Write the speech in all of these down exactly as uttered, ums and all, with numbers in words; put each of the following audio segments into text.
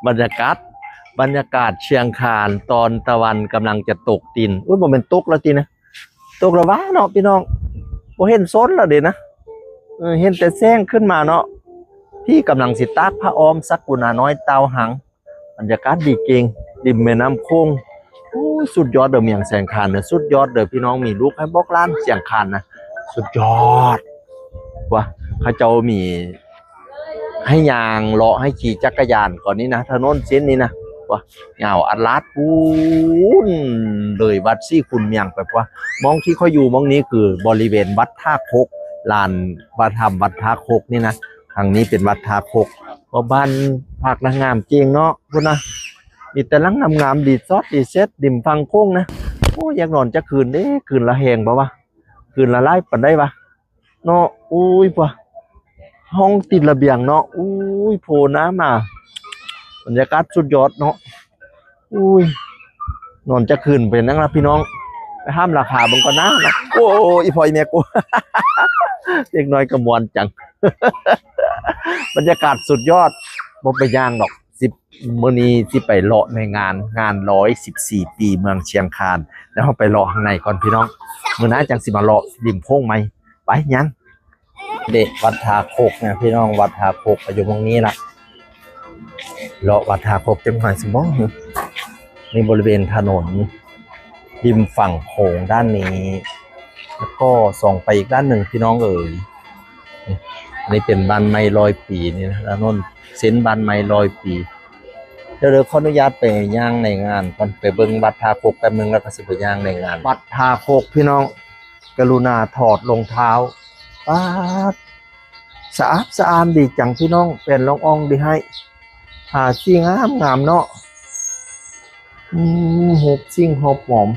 บรรยากาศ บรรยากาศเชียงคานตอนตะวันกำลังจะตกดิน อุ้ย บ่แม่นตกแล้วตินะ ตกแล้ววะเนาะพี่น้อง บ่เห็นซนแล้วเด้นะ เออ เห็นแต่แสงขึ้นมาเนาะ พี่กำลังสิตากผ้าอ้อมสักกุณาน้อยเตาหัง บรรยากาศดีเก่ง ริมแม่น้ำโขง โอ้ย สุดยอดเด้อเมืองเชียงคานนะ สุดยอดเด้อพี่น้อง มีลูกให้บอกหลานเชียงคานนะ สุดยอด ว่าเขาเจ้ามี ให้ย่างเลาะ ให้ขี่จักรยานก่อนนี่นะ ถนนเส้นนี้นะ ว่า ยาวอัดลาดปูน เลยวัดศรีคุณเมืองไป ว่า มองที่เขาอยู่มองนี้คือบริเวณวัดท่าคก ลานพระธรรมวัดท่าคกนี่นะ ทางนี้เป็นวัดท่าคก ว่าบ้านพักนางงามเก่งเนาะ พุ้นนะ มีแต่หลังงามๆ รีสอร์ท รีเซต ริมฝั่งโขงนะ โอ้ย อยากนอนจักคืนเด้ คืนละแฮงบ่วะ คืนละหลายปานใดวะ เนาะ อุ้ย ปะ ห้องติดระเบียงเนาะ อุ้ย โพน้ำมา บรรยากาศสุดยอดเนาะ อุ้ย นอนจักคืนเป็นหยังล่ะพี่น้อง ไปถามราคาเบิ่งก่อนนะนะ โอ้ย อีพ่ออีแม่กู เด็กน้อยก็ม่วนจัง บรรยากาศสุดยอด บ่ไปย่างดอก สิบ มื้อนี้สิไปเลาะในงาน งานร้อยสิบสี่ปีเมืองเชียงคาน แล้วเราไปเลาะข้างในก่อนพี่น้อง มื้อหน้าจังสิมาเลาะริมโขงใหม่ ไปยัง เด้ วัดท่าคกนะพี่น้อง วัดท่าคกก็อยู่หม่องนี้ล่ะ เลาะวัดท่าคกจังหน่อยสิบ่ นี่บริเวณถนน ริมฝั่งโขงด้านนี้ แล้วก็ส่องไปอีกด้านหนึ่งพี่น้องเอ๋ย นี่ อันนี้เป็นบ้านไม้ร้อยปีนี่นะ ถนนเส้นบ้านไม้ร้อยปี เดี๋ยว เดี๋ยวขออนุญาตไปย่างในงานก่อน ไปเบิ่งวัดท่าคกแป๊บนึง แล้วก็สิไปย่างในงาน วัดท่าคกพี่น้อง กรุณาถอดรองเท้า ป๊าด สะอาดสะอ้านดีจังพี่น้อง แป้นรองอ่องดีให้ ผ้าสีงามงามเนาะ อืม หอบสิ่งหอบหอม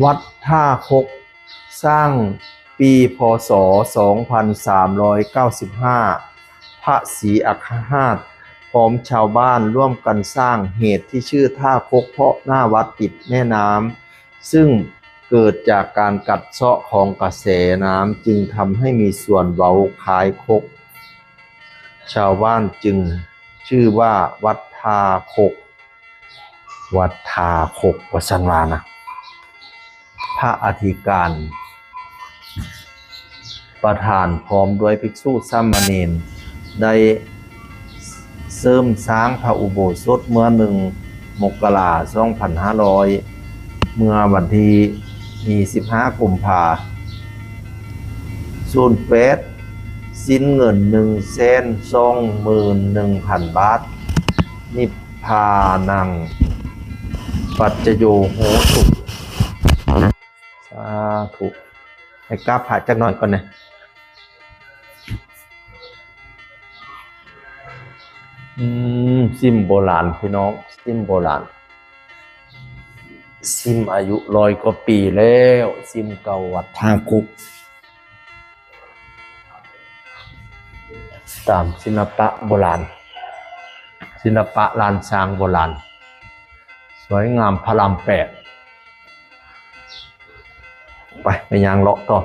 วัดท่าคก สร้างปี พ.ศ. สองพันสามร้อยเก้าสิบห้า พระศรีอัครราช พร้อมชาวบ้านร่วมกันสร้าง เหตุที่ชื่อท่าคก เพราะหน้าวัดติดแม่น้ำ ซึ่งเกิดจากการกัดเซาะของกระแสน้ำ จึงทำให้มีส่วนเว้าคล้ายคก ชาวบ้านจึงชื่อว่าวัดท่าคก วัดท่าคก ว่าซั่นว่านะ พระอธิการ ประธานพร้อมด้วยภิกษุสามเณร ได้เสริมสร้างพระอุโบสถเมื่อหนึ่งมกรา สองพันห้าร้อย เมื่อวันที่ยี่สิบห้ากุมภา ศูนย์แปด สิ้นเงิน หนึ่งแสนสองหมื่นหนึ่งพัน บาท นิพพานัง ปัจจโยโหตุ สาธุ ให้กราบพระจักหน่อยก่อนนะ อืม ซิมโบราณพี่น้อง ซิมโบราณ ซิมอายุร้อยกว่าปีแล้ว ซิมเก่าวัดท่าคก ตามศิลปะโบราณ ศิลปะล้านช้างโบราณ สวยงามพระรามแปด ไป ไปย่างเลาะต่อ